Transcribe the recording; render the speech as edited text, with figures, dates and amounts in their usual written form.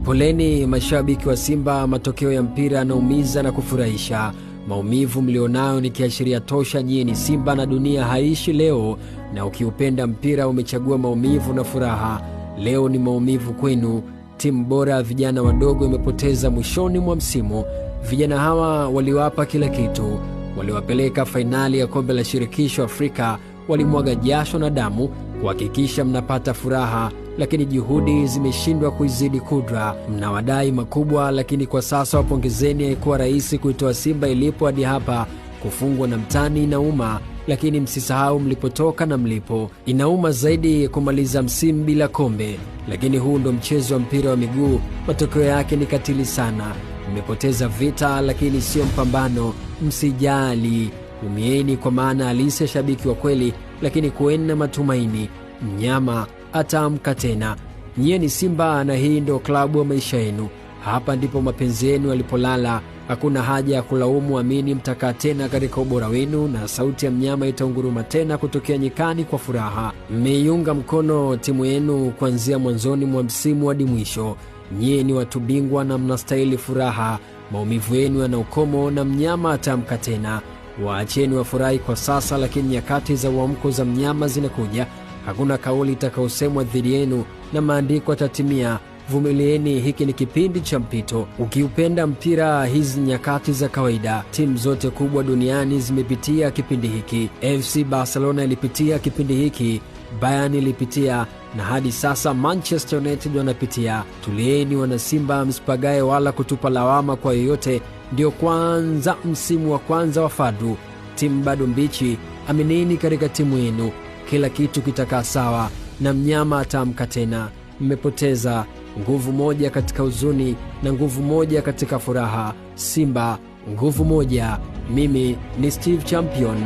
Poleni mashabiki wa Simba, matokeo ya mpira yanaumiza na kufurahisha. Maumivu mlionayo ni kiashiria tosha, nyie ni Simba na dunia haishi leo, na ukiupenda mpira umechagua maumivu na furaha. Leo ni maumivu kwenu. Timu bora ya vijana wadogo imepoteza mwishoni mwa msimu. Vijana hawa waliwapa kila kitu, waliwapeleka fainali ya kombe la shirikisho Afrika, walimwaga jasho na damu kuhakikisha mnapata furaha, lakini juhudi zimeshindwa kuizidi kudra. Mnawadai makubwa, lakini kwa sasa wapongezeni. Haikuwa rahisi kuitoa Simba ilipo hadi hapa. Kufungwa na mtani inauma, lakini msisahau mlipotoka na mlipo. Inauma zaidi kumaliza msimu bila kombe, lakini huu ndo mchezo wa mpira wa miguu, matokeo yake ni katili sana. Mmepoteza vita, lakini sio mpambano. Msijali, umieni kwa maana halisi ya shabiki wa kweli, lakini kuweni na matumaini, mnyama ataamka tena. Nyie ni Simba na hii ndo klabu ya maisha yenu. Hapa ndipo mapenzi yenu yalipolala. Hakuna haja ya kulaumu, amini mtakaa tena katika ubora wenu, na sauti ya mnyama itaunguruma tena kutokea nyikani kwa furaha. Mmeiunga mkono timu yenu kuanzia mwanzoni mwa msimu hadi mwisho. Nyie ni watu bingwa na mnastahili furaha. Maumivu yenu yana ukomo na mnyama ataamka tena. Waacheni wafurahi kwa sasa, lakini nyakati za uamko za mnyama zinakuja. Hakuna kauli itakayosemwa dhidi yenu na maandiko yatatimia. Vumilieni, hiki ni kipindi cha mpito. Ukiupenda mpira, hizi nyakati za kawaida. Timu zote kubwa duniani zimepitia kipindi hiki. FC Barcelona ilipitia kipindi hiki, Bayern ilipitia, na hadi sasa Manchester United wanapitia. Tulieni wanasimba, msipagae wala kutupa lawama kwa yoyote. Ndio kwanza msimu wa kwanza wa Fadlu, timu bado mbichi. Aminini katika timu yenu, kila kitu kitakaa sawa na mnyama ataamka tena. Mmepoteza nguvu moja katika huzuni na nguvu moja katika furaha. Simba nguvu moja. Mimi ni Steve Champion.